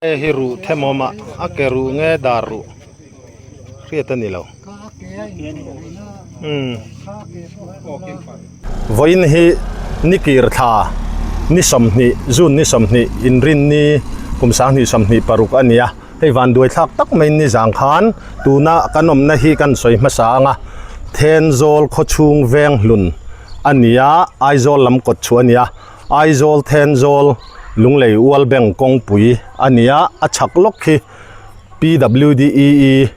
Hei hi ruh themawm a, a ke ruh nge dar ruh hriat a ni lo. Umm. Vawiin hi ni kir thla ni 20 June ni 20 inrinni kum 2026 a ni a, hei vanduai thlak tak maiin ni zang khan tuna kan awmna hi kan sawi hmasa ang a, Thenzawl khawchhung veng hlun a ni a, Aizawl lam kawt chhuah a ni a. Aizawl Thenzawl Lunglei Ual Bank kawngpui a ni a, a chhak lawk hi PWDEE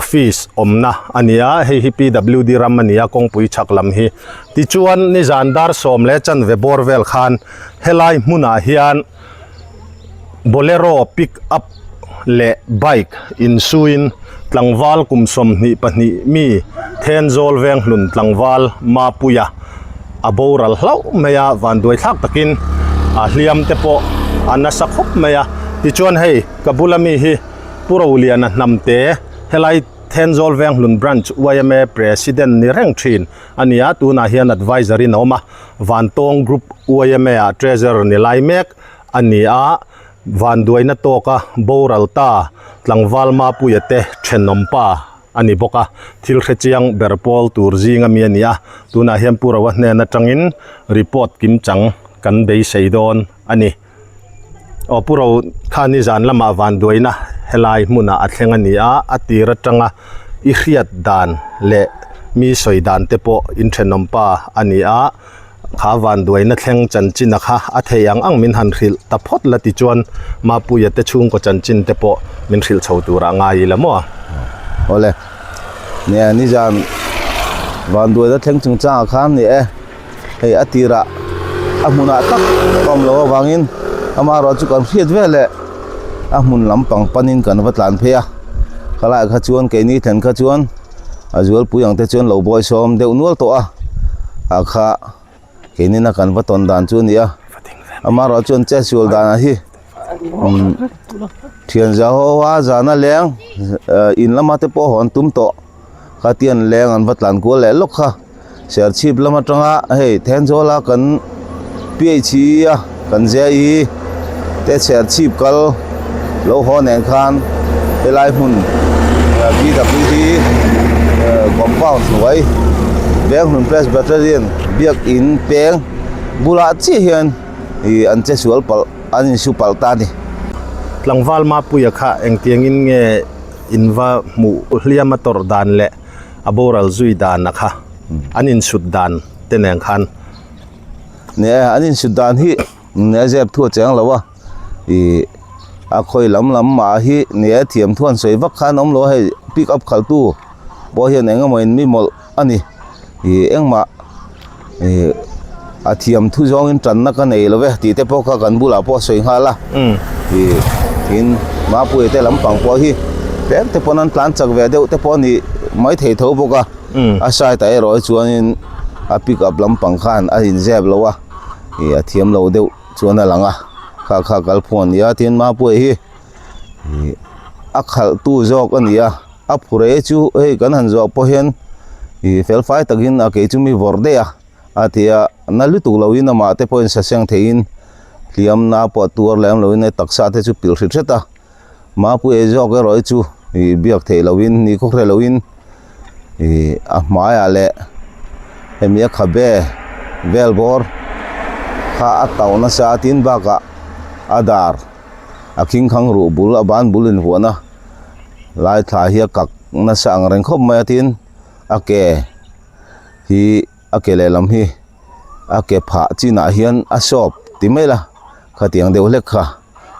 office awmna a ni a, hei hi PWD ram a ni a kawngpui chhak lam hi. Tichuan nizan dar sawm leh chanve bawr vel khan helai hmunah hian Bolero pick up leh bike insuiin tlangval kum 22 mi Thenzawl Venghlun tlangval Mapuia a boral hlauh mai a, vanduai thlak takin a hliam te pawh a nasa khawp mai a. Tichuan hei ka bula mi hi Pu Roliana Hnamte helai Thenzawl Venghlun Branch yma President ni reng thin a ni a, tunah hian Adviser in a awm a, Vantawng Group yma ah Treasurer ni lai mek a ni a, vanduaina tawka boral ta tlangval Mapuia te thenawm pa a ni bawk a, thil hre chiang ber pawl tur zing ami a ni a, tunah hian Pu Roa hnen atangin report kim chang kan beisei dawn a ni. Aw Pu Ro kha nizan lamah vanduaina helai hmunah a thleng a ni a, a tir atanga i hriat dan leh mi sawi dan te pawh inthenawm pa a ni a. Kha vanduaina thleng chanchina kha a thei ang ang min han hrilh ta phawt la tichuan Mapuia te chhungkaw chanchin te pawh min hrilh chho turah ngai ila maw? Awle, nia nizan vanduaina thleng chungchangah khan ni e, hei a tirah a hmunah tak ka awm loh avangin amaherawh chu kan hriat vel leh a hmun lampang panin kan va tlan phei a, khalaiah kha chuan keini thlen kha chuan. A zualpui ang te chuan lo bawisawm deuh nual tawh a ah kha keinin a kan va tawn dan chu a ni a amaherawh chuan che sual danah hi umm thian za ho a zana leng in lama te pawh haw an tum tawh khatian leng an va tlan kual leh lawk kha. Serchhip lam atanga hei Thenzawla kan PHE a kan JE te Serchhip kal lo haw nen khan helai hmun BWD compound hnuai Venghlun Presbyterian biakin peng bulah chiah hian ih an che sual palh an insu palh ta a ni. Tlangval Mapuia kha engtiangin nge in va hmuh hliam a tawrh dan leh a boral zui dan a kha an insut dan te nen khan. Nia an insut dan hi nia zep thu a cheng lo a ih a khawi lam lam mah hi nia thiam thu an sawi vak khan awm lo a hei pick up khalh tu pawh hian eng emaw in mi mawlh a ni ih engmah ih a thiam thu zawngin tanna ka nei lo ve tih te pawh kha kan bulah pawh a sawi nghal a ih tin Mapuia te lampang pawh hi tlem te pawn an tlan chak ve deuh te pawh a nih maithei tho bawk a a side ah erawh hi chuanin a pick up lampang khan a inzep lo a ih a thiam lo deuh chuan a lang a kha kha kalphung a ni a tin Mapuia hi ih a khalh tu zawk a ni a. A phur e chu hei kan han zawh pawh hian ih fel fai takin a kei chu mi vawrh daih a a ti a na lutuk loin amah te pawhin saseng theihin hliamna pawh a tuar lem loin hei taksa te chu pilh hrit hret a mapui ei zawk erawh hi chu ih biak theih loin ni khawk hre loin ih a hmaiah leh hemi a khabe vel bawr kha a tauh nasa a tin bakah a dar a khingkhang ruh bul a ban bul invuahna. Lai thla hi a kak nasa ang reng khawp mai a tin a ke hi a ke lehlam hi a ke phah chinah hian a sawp ti mai la khatiang deuh hlek kha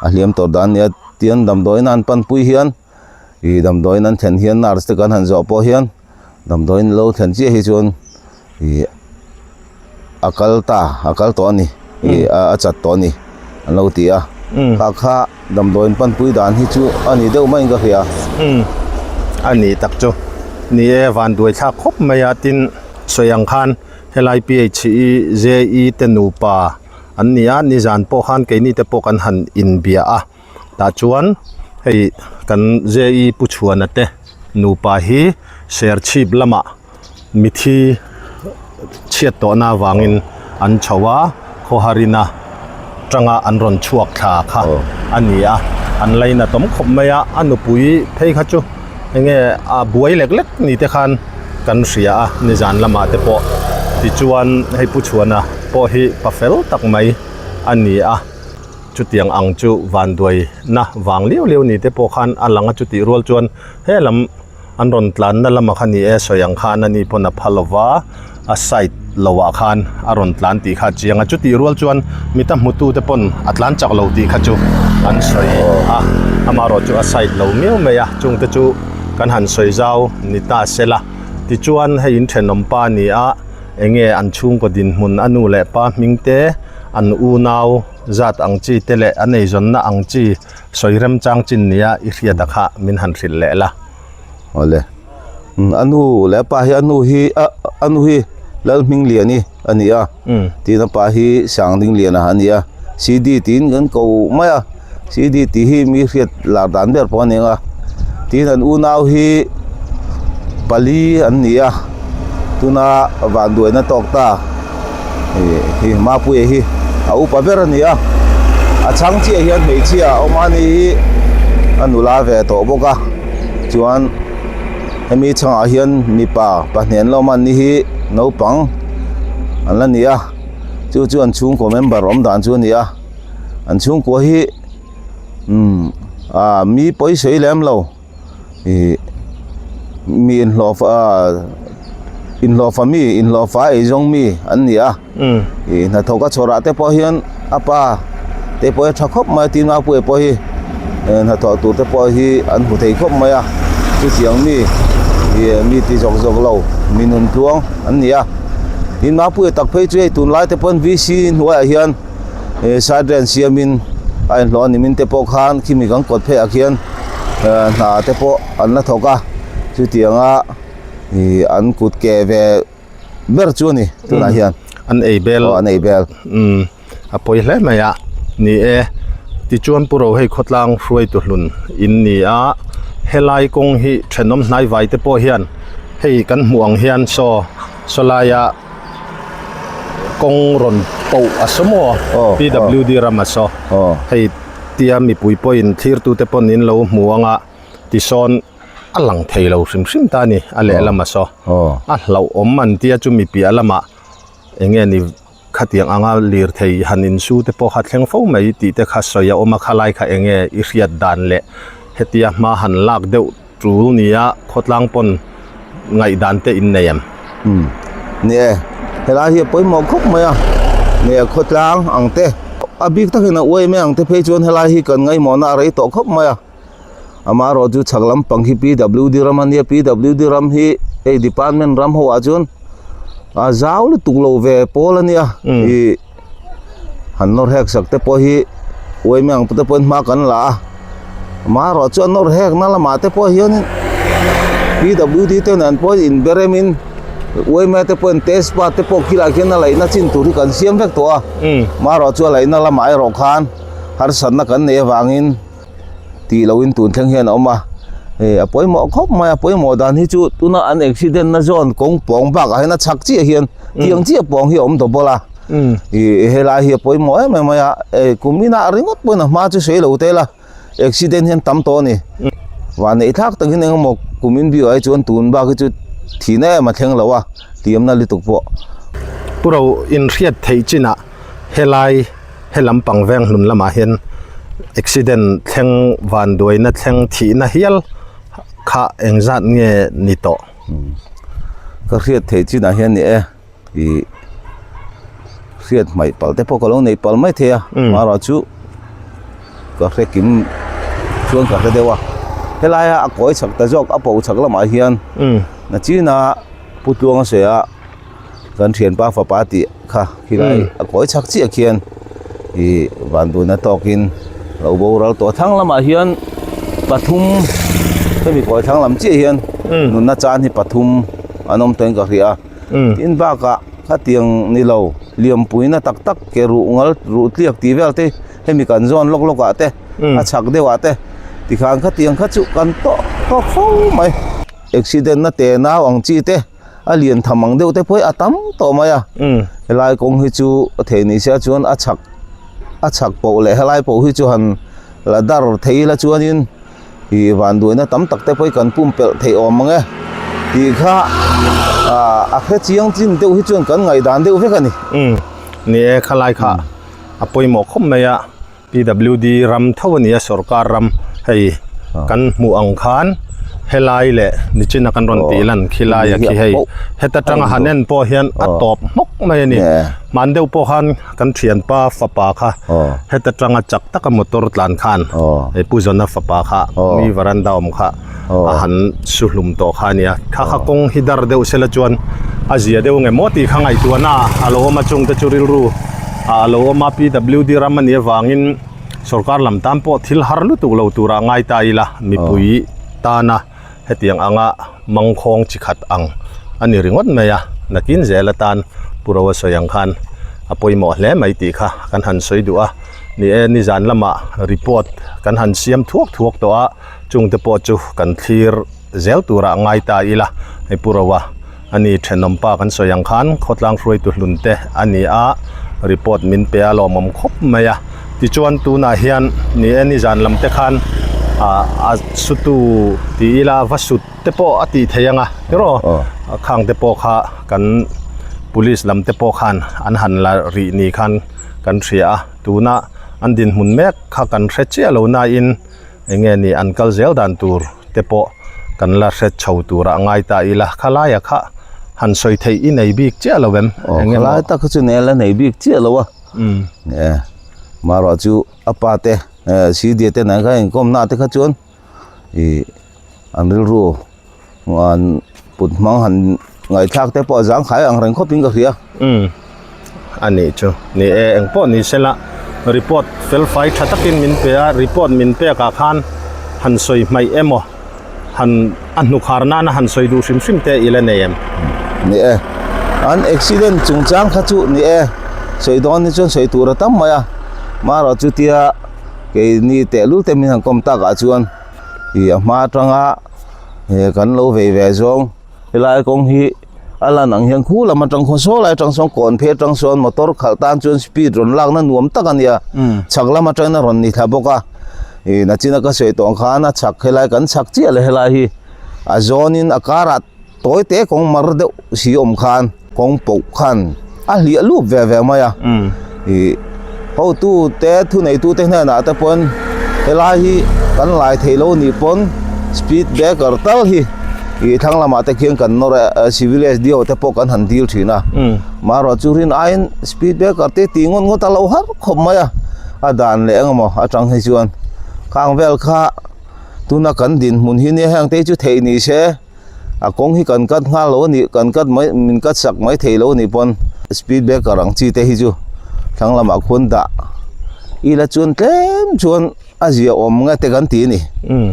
a hliam tawh dan a nia tian damdawiin an panpui hian ih damdawiin an thlen hian nurse te kan han zawh pawh hian damdawiin lo thlen chiah hi chuan ih a kal ta a kal tawh a ni ih a chat tawh a ni an lo ti a kha kha damdawiin panpui dan hi chu a ni deuh maiin ka hria a ni tak chu ni e vanduai thlak khawp mai a tin sawi ang khan helai P_H_E J_E te nupa an ni a nizan pawh khan keini te pawh kan han inbia a. Tah chuan hei kan JE Pu Chhuana te nupa hi Serchhip lamah mithi chhiat tawhna avangin an chho a, khawharina tanga an rawn chhuak thla kha a ni a. an lainatawm khawp mai a, a nupui phei kha chu enge a buai lek lek ni te khan kan hria a nizan lamah te pawh tichuan hei pu chhuana pawh hi pa fel tak mai a ni a chutiang ang chu vanduai na vang liau liau ni te pawh khan a lang a chutih rual chuan he lam an rawn tlanna lamah kha ni e sawi ang khan ani pawn a pha lova a side lo ah khan a rawn tlan tih kha a chiang a chutih rual chuan mita hmu tu te pawn a tlan chak lo tih kha chu an sawi a amaherawh chu a side lo miau mai a chung te chu kan han sawi zau ni ta se la tichuan hei in thenawm pa a ni a eng nge an chhungkaw dinhmun a nu leh pa hming te an unau zat ang chi te leh an eizawnna ang chi sawi remchang chin nia i hriat a kha min han hrilh leh la. Awle a nu leh a pa hi a nu hi a a nu hi Lalhmingliani a ni a tin a pa hi Sangdingliana a ni a C_D tiin kan ko mai a C_D tih hi mi hriat lar dan ber pawh a ni ang a tin an unau hi pali an ni a tuna vanduaina tawk ta ih hi Mapuia hi a upa ber a ni a a chhang chiah hian hmeichhia a awm a ni hi a nula ve tawh bawk a. Chuan hemi chhangah hian mipa pahnih an la awm a an ni hi naupang an la ni a chu chu an chhungkaw member awm dan chu a ni a an chhungkua hi umm ah mi pawi sawi lem lo ih mi inhlawh ah inhlawhfa mi inhlawhfa eizawng mi an ni a ih hnathawk a chhawrah te pawh hian a pa te pawh hi a tha khawp mai a tin mapuia pawh hi hnathawh tur te pawh hi an hmu thei khawp mai a chutiang mi ih mi ti zawk zawk lo mi nun tluang an ni a tin mapuia tak phei chu hei tunlai te pawn v c hnuaiah hian ih side ren siamin a inhlawh a ni min te pawh khan khimi kan kawt pheiah khian hna te pawh an la thawk a chutianga ih an kut ke ve ber chu a ni tunah hian an ei bel aw an ei bel umm a pawi hle mai a ni e tichuan pu ro hei khawtlang hruaitu hlun in ni a helai kawng hi thenawm hnai vai te pawh hian hei kan hmuh ang hian saw saw laia kawng rawn poh a saw maw P W D ram a saw hei tia mipui pawhin thlirtu te pawn in lo hmu anga tisawn. A lang thei lo hrim hrim ta a ni a lehlam a saw a hlauhawm an tia chu mi piah lamah eng nge ni khatiang anga lirthei han insu te pawh kha thleng fo mai tih te kha sawi a awm a khalai kha eng nge i hriat dan leh hetia hma han lak deuh tul nia khawtlang pawn ngaihdan te in nei em? Umm ni e helai hi a pawimawh khawp mai a ni e khawtlang ang te a bik takin a uai mai ang te phei chuan helai hi kan ngaihmawhna a rei tawh khawp mai a. Amaherawh chu chhak lampang hi P_W_D ram a nia P_W_D ram hi hei department ram ho ah chuan a zau lutuk lo ve pawl a nia ih han nawr hek sak te pawh hi uaime ang te pawhin hma kan la a amaherawh chu a nawr hek na lamah te pawh hianin P_W_D te nen pawh in be rem in uaime te pawhin test part te pawh khilai khian a laihna chin tur hi kan siam vek tawh a amaherawh chu a laihna lamah erawh khan harsatna kan neih avangin. tih loin tun thleng hian a awm a hei a pawimawh khawp mai a pawimawh dan hi chu tuna an accident na zawn kawng pawng bakah hian a chhak chiah hian tiang chiah pawng hi a awm tawh bawk a ih helai hi a pawimawh em em mai a hei kum inah ringawt pawhin a hma chu sawi lo tel a accident hian tam tawh a ni vanneih thlak takin eng emaw kum in biah hi chuan tun bak hi chu thihna em a thleng lo a tiamna lutuk pawh. Pu ro inhriat theih chinah helai. He lampang veng hlun lamah hian accident thleng vanduaina thleng thihna hial kha engzat nge ni tawh? Ka hriat theih chinah hian ni e ih hriat hmaih palh te pawh ka lo neih palh mai thei a amaherawh chu ka hre kim chuan ka hre deuh a helaia a kawi chhak ta zawk a po chhak lamah hian nachina Pu Tluanga sawi a. Kan thianpa fapa tih kha khilai a kawi chhak chiah khian ih vanduaina tawkin lo boral tawh a thlang lamah hian pathum hemi kawi thlang lam chiah hian nunna chan hi pathum an awm tawhin ka hria a tin bakah khatiang ni lo liampuina tak tak ke ruh ngal ruh tliak tih vel te hemi kan zawn lawk lawk ah te a chhak deuh ah te tikhan khatiang kha chu kan tawk tawk fo mai accident na te nau ang chi te. A lian tham ang deuh te pawh hi a tam tawh mai a helai kawng hi chu a theih ni se chuan a chhak a chhak poh leh helai pawh hi chu han la dar thei ila chuanin ih vanduaina tam tak te pawh hi kan pumpelh theih awm ang e tih kha ah a hre chiang chin deuh hi chuan kan ngaihdan deuh vek a ni. Umm ni e khalai kha a pawimawh khawp mai a. PWD ram tho a ni a sorkar ram hei kan hmuh ang khan helai leh nichina kan rawn tih lan khi laia khi hei heta tanga han en pawh hian a tawp hmawk mai a ni hman deuh pawh khan kan thianpa fapa kha heta tanga chak taka motor tlan khan hei Pu Zawna fapa kha mi varanda awm kha a han su hlum tawh kha a nia kha kha kawng hi dar deuh sela chuan a zia deuh nge maw tih kha ngaihtuahna a lo awm a chungte chu rilru a lo awm a PWD ram a nih avangin sorkar lam tan pawh thil har lutuk lo turah ngai ta ila mipui tana hetiang anga mangkhawng chi khat ang a ni ringawt mai a nakin zel atan Pu Roa sawi ang khan a pawimawh hle mai tih kha kan han sawi duh a ni e nizan lamah report kan han siam thuak thuak tawh a. Chungte pawh chu kan thlir zel turah ngai ta ila, hei Pu Roa a ni thenawmpa kan sawi ang khan khawtlang hruaitu hlun te a ni a, report min pe a lawmawm khawp mai a. Tichuan tunah hian ni e nizan lam te khan ah a sutu ti ila va sut te pawh a tih theih ang a tiraw khang te pawh kha kan police lam te pawh khan an han la rih ni khan kan hria a, tuna an dinhmun mek kha kan hre chiah lo nain. Eng nge ni an kal zel dan tur te pawh kan la hre chho turah ngai ta ila khalai a kha han sawi theih i nei bik chiah lo em? Aw khalai tak kha chu nei la nei bik chiah lo a. E marawh chu a pa te CD te nen khan inkawmna te kha chuan ih an rilru an put hmang han ngaihthlak te pawh a zang khai ang reng khawpin ka hria. Umm a nih chu ni e eng pawh ni sela report fel fai tha takin min pe a report min pek ah khan han sawi hmaih emaw han a hnukhar nana han sawi duh hrim hrim te i la nei em? Ni e an accident chungchang kha chu ni e sawi dawn ni chuan sawi tur a tam mai a marawh chutia keini tehlul te min han kawm tak ah chuan ih a hma atanga he kan lo vei ve zawng helai kawng hi a lan ang hian khu lam atang khaw saw lai atang sawn kawn phei atang sawn motor khalh tan chuan speed rawn lakna nuam tak a nia chhak lam atangin a rawn ni thla bawk a ih nachina ka sawi tawh ang khan a chhak helai kan chhak chiah leh helai hi a zawnin a karah tawi te kawng mar deuh si awm khan. Kawng poh khan a hliah lup ve ve mai a. Ih hotu te thuneitu te hnenah te pawn helai hi kan lai thei lo nih pawn speed breaker tal hi ih thlang lamah te khian kan nawr a civil SDO te pawh kan han dil thin a. Marawh chu rin aiin speed breaker te tih ngawt ngawt a lo har khawp mai a, a dan leh engemaw atang hi chuan khang vel kha tuna kan dinhmun hi nia heng te hi chu theih ni se. A kawng hi kan cut nghal lo a nih kan cut mai min cut sak mai thei lo a nih pawn speed breaker ang chi te hi chu thlang lamah khuan dah ila chuan tlem chuan a zia awm nge te kan ti a ni. Umm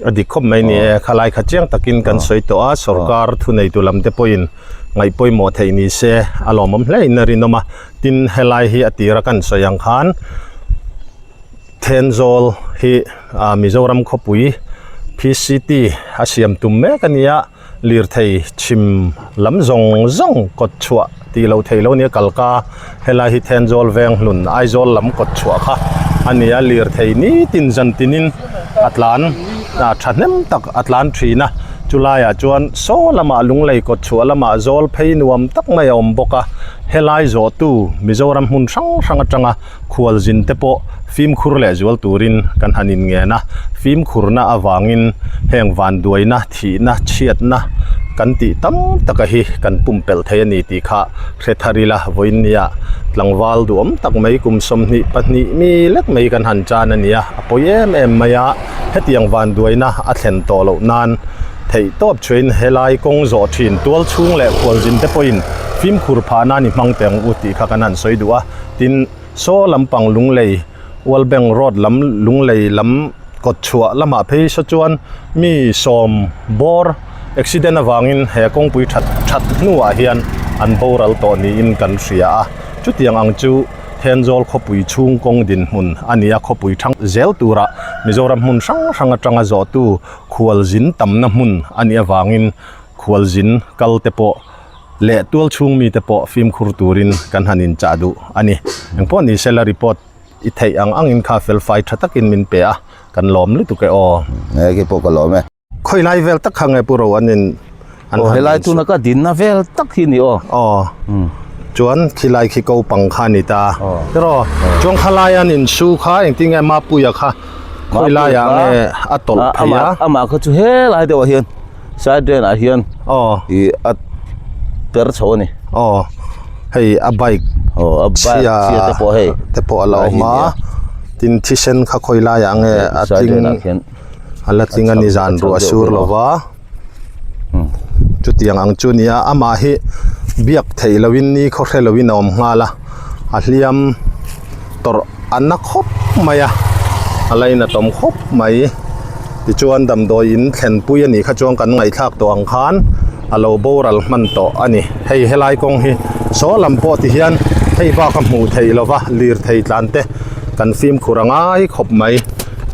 a dik khawp mai ni e khalai kha chiang takin kan sawi tawh a sorkar thuneitu lam te pawhin ngaih pawimawh theih ni se a lawmawm hle in a rinawm a tin helai hi a tira kan sawi ang khan Thenzawl hi Mizoram khawpui PCT a siam tum mek a ni a, lirthei chhim lam zawng zawng kawt chhuah tih loh theih loh a ni a, kalka helai hi Thenzawl veng hlun Aizawl lam kawt chhuah kha a ni a, lirthei nitin zan tinin a tlan thahnem tak a tlan thin a, chulaiah chuan saw lamah lunglei kawt chhuah lamah zawl phei nuam tak mai a awm bawk a, helai zawhtu Mizoram hmun hrang hrang atanga Khualzin te pawh fimkhur leh zual turin kan han inngen a, fimkhurna avangin heng vanduaina, thihna, chhiatna kan tih tam taka hi kan pumpelh thei a ni tih kha hre thar ila, vawiinnia tlangval duhawm tak mai kum 22 mi lek mai kan han chan a ni a, a pawi em em mai a, hetiang vanduaina a thlen tawh loh nan theih tawp chuain helai kawng zawh thin tual chhung leh khualzin te pawhin fimkhur phah nan i hmang teh ang u tih kha kan han sawi duh a. Tin, saw lampang Lunglei, World Bank Road lam Lunglei lam kawt chhuah lamah phei saw chuan mi sawm bawr accident avangin he kawngpui that that hnuah hian an boral tawh niin kan hria a. Chutiang ang chu Thenzawl khawpui chhung kawng dinhmun a ni a, khawpui thang zel turah Mizoram hmun hrang hrang atanga zawhtu khualzin tamna hmun a nih avangin khualzin kal te pawh leh tual chhung mite pawh fimkhur turin kan han inchah duh a ni. Engpawh ni sela report. i theih ang angin kha felfai tha takin min pe a, kan lawm lutuk e aw. He khi pawh ka lawm e. Khawi lai vel tak kha nge Pu Ro an in an han helai tuna ka dinna vel tak hi ni aw. Aw. Chuan khilai khi ko pang kha ni ta. Tiraw chuan khalai an in su kha engtin nge Mapuia kha khawi laiah nge a tawlh phei a. Amah kha chu helai deuhah hian side drain ah hian aw ih a per chho a ni. Aw hei a bike aw a bike chhia te pawh hei te pawh a la awm a tin thisen kha khawi laiah nge a tling. A la tling a ni zan ruah sur lo va chutiang ang chu nia amah hi biak theih loin ni khaw hre loin a awm nghal a a hliam tawrh a na khawp mai a a lainatawm khawp mai tichuan damdawi in thlenpui a nih kha chuan kan ngaihthlak tawh ang khan a lo boral hman tawh a ni hei helai kawng hi saw lam pawh ti hian hei bak a hmuh theih lova lirthei tlan te kan fimkhur a ngai khawp mai.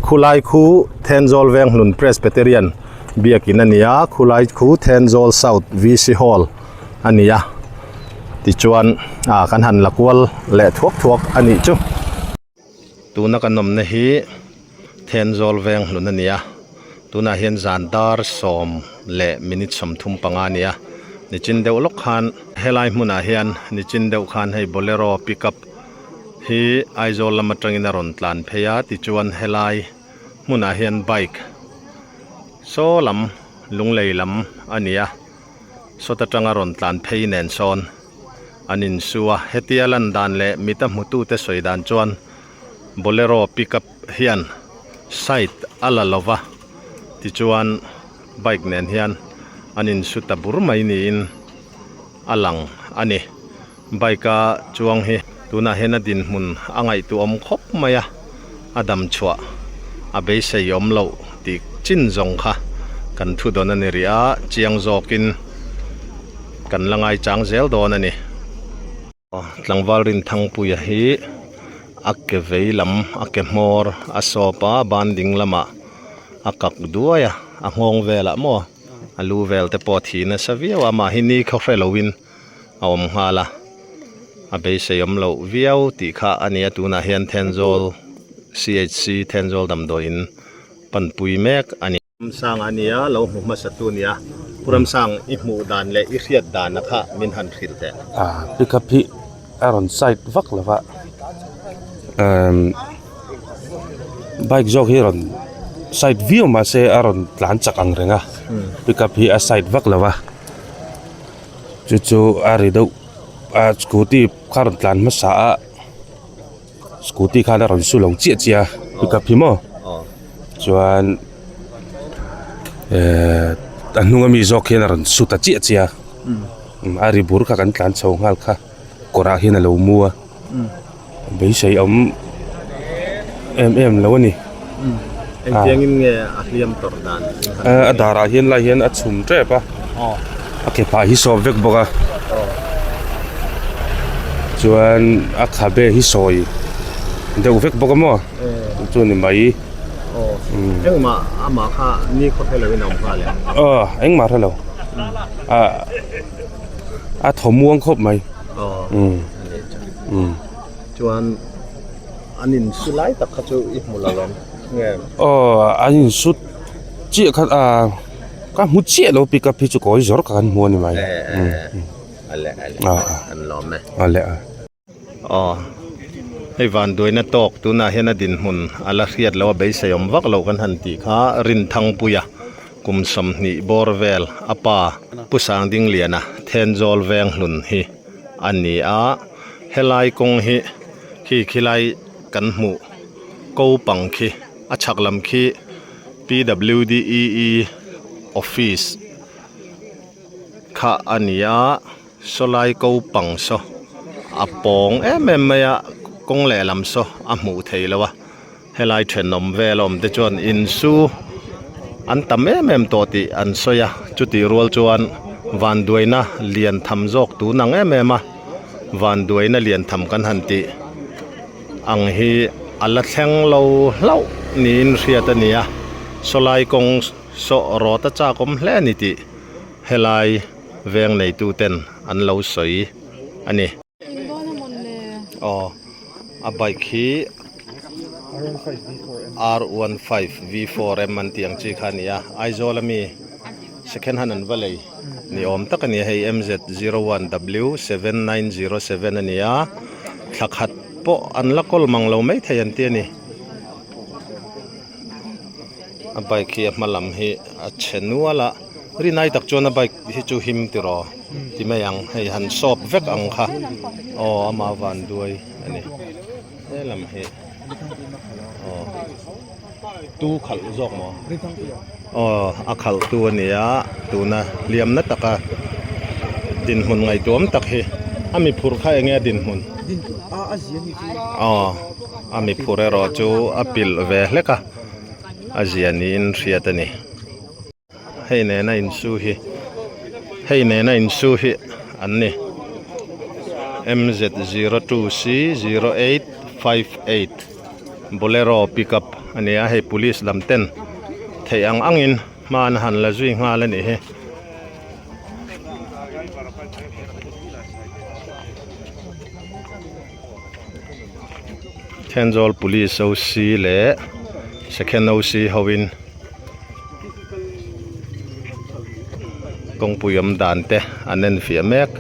Khulai khu Thenzawl Venghlun Presbyterian biakin a ni a, khulai khu Thenzawl South VC Hall a ni a, tichuan ah kan han la kual leh thuak thuak a nih chu. Tuna kan awmna hi Thenzawl Venghlun a ni a, tunah hian zan dar sawm leh minute 35 a ni a, nichin deuh lawk khan helai hmunah hian nichin deuh khan hei Bolero pickup hi Aizawl lam atangin a rawn tlan phei a tichuan helai hmunah hian bike saw lam lunglei lam a ni a sawt atanga rawn tlan phei nen sawn an insu a hetia lan dan leh mita hmutute sawi dan chuan bolero pickup hian side a la lo va tichuan bike nen hian an insu ta bur mai niin a lang a ni. Bike a chuang hi tunah hian a dinhmun a ngaihtuahawm khawp mai a, a dam chhuah a beisei awm loh tih chin zawng kha kan thu dawn a ni rih a, chiang zawkin kan la ngaichang zel dawn a ni. Tlangval Rinthangpuia hi a ke vei lam a ke hmawr a sawp a, ban ding lamah a kak duai a, a nghawng velah maw a lu vel te pawh a thi nasa viau a, amah hi ni khaw hre loin a awm nghal a, a beisei awm loh viau tih kha a ni a tunah hian Thenzawl CHC Thenzawl damdawiin panpui mek a ni. Ramsang a nia lo hmu hmasa tu nia Pu Ramsang i hmuh dan leh i hriat dan a kha min han hrilh teh. Ah pickup hi a rawn side vak lo va umm bike zawk hi rawn side viau mahse a rawn tlan chak ang reng a pickup hi a side vak lo va. Chu chu a ri deuh a scooty kha rawn tlan hmasa a scooty khan a rawn su lo chiah chiah a pickup hi maw chuan ehh a hnung ami zawk hian a rawn su ta chiah chiah a a ri bur kha kan tlan chho nghal kha kawrah hian a lo mu a. Beisei awm em em lo a ni. Engtiangin nge a hliam tawrh dan? A darah hian lai hian a chhum tep a, a ke phah hi sawp vek bawk a, chuan a khabe hi sawi deuh vek bawk a maw chu ni mai. Engmah amah kha ni khaw hre loin a awm nghal em? Aw engmah hre lo, a thaw muang khawp mai. Chuan an in su lai tak kha chu i hmu lo em nge? Aw an in su chiah kha a ka hmu chiah lo pickup hi chu kawi zawr ka kan hmu a ni mai. A leh a leh an lawm e. A leh a. Aw hei vanduaina tawk tunah hian a dinhmun a la hriat loh a beisei awm vak loh kan han tih kha Rinthangpuia kum 20 bawr vel a pa Pu Sangdingliana Thenzawl Venghlun hi a ni a helai kawng hi khi khilai kan hmuh ko pang khi a chhak lam khi P_W_D_E_E office kha a ni a sawlai ko pang saw a pawng em em mai a kawng lehlam saw a hmuh theih loh a. Helai thenawm vel awm te chuan insu an tam em em tawh tih an sawi a, chutih rual chuan vanduaina lian tham zawk tun ang em em a, vanduaina lian tham kan han tih ang hi a la thleng lo hlauh niin hriat a ni a, sawlai kawng sawh rawt a chak awm hle a ni tih helai veng neitu ten an lo sawi a ni. Aw a bike hi. R15 V4M an tih ang chi kha a ni a, Aizawl ami second hand an va lei ni awm tak a ni a, hei MZ01W7907 a ni a, thla khat pawh an la kawl mang lo maithei an ti a ni. A bike hi a hma lam hi a chhe nual a rinai tak chuan a bike hi chu him tiraw ti mai ang hei han sawp vek ang kha aw ama van duai a ni he lam hi aw tu khalh zawk maw aw a khalh tu a ni a tuna hliamna taka dinhmun ngaihtuam tak hi a mi phurh kha enge a dinhmun aw. A mi phur erawh chu a pilh ve hlek a, a zia niin hriat a ni. Hei nena insu hi hei nena insu hi an ni MZ02C0858 Bolero pickup a ni a, hei police lam ten theih ang angin hma an han la zui nghal a nih hi. Thenzawl Police OC leh Second OC hoin kawngpui awm dan te an en fiah mek.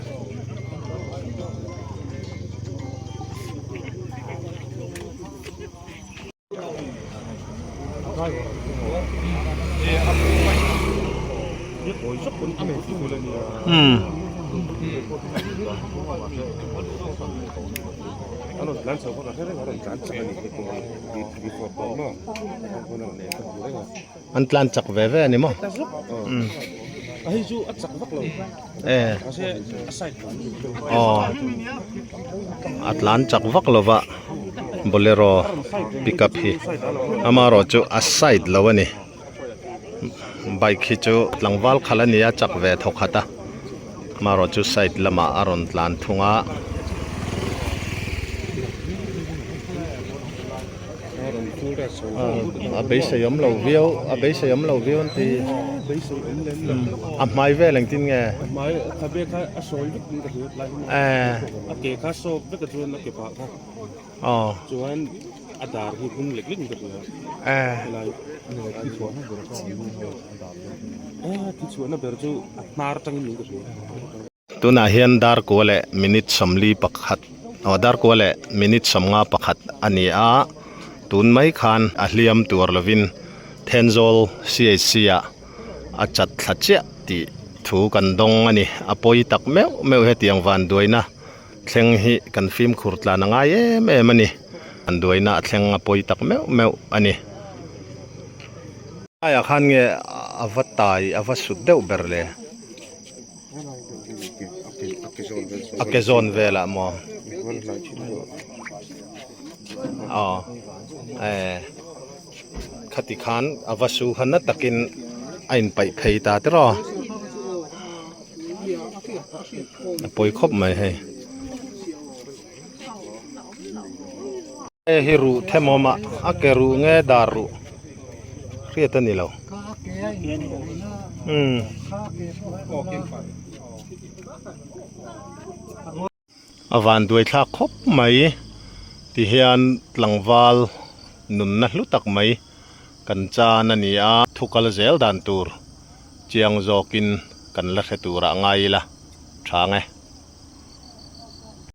An tlan chak ve ve a ni maw? Aw a tlan chak vak lo va bolero pickup hi amaherawh chu a side lo a ni bike hi chu tlangval khalh a ni a chak ve thaw khat a amaherawh chu side lamah a rawn tlan thung a. A beisei awm lo viau a beisei awm lo viau an ti a hmai vel engtin nge aw Tunah hian dar kua leh minute 41 aw dar kua leh minute 51 a ni a, tun mai khan a hliam tur lovin Thenzawl CHC ah a chat thla chiah tih thu kan dawng a ni. A pawi tak meuh meuh hetiang vanduaina thleng hi kan fimkhur tlan a ngai em em a ni. Vanduaina a thleng a pawi tak meuh meuh a ni. Aiah khan nge a va tai a va sut deuh ber le. A ke zawn velah maw aw eh khati khan a va su kha na takin a inpaih phei ta tiraw a pawi khawp mai hei. Hei hi ruh themawm a a ke ruh nge dar ruh hriat a ni lo umm a van duai thlak khawp mai ti hian tlangval nunna hlu tak mai kan chan a ni a thu kal zel dan tur chiang zawkin kan la hre turah ngai ila tha nge.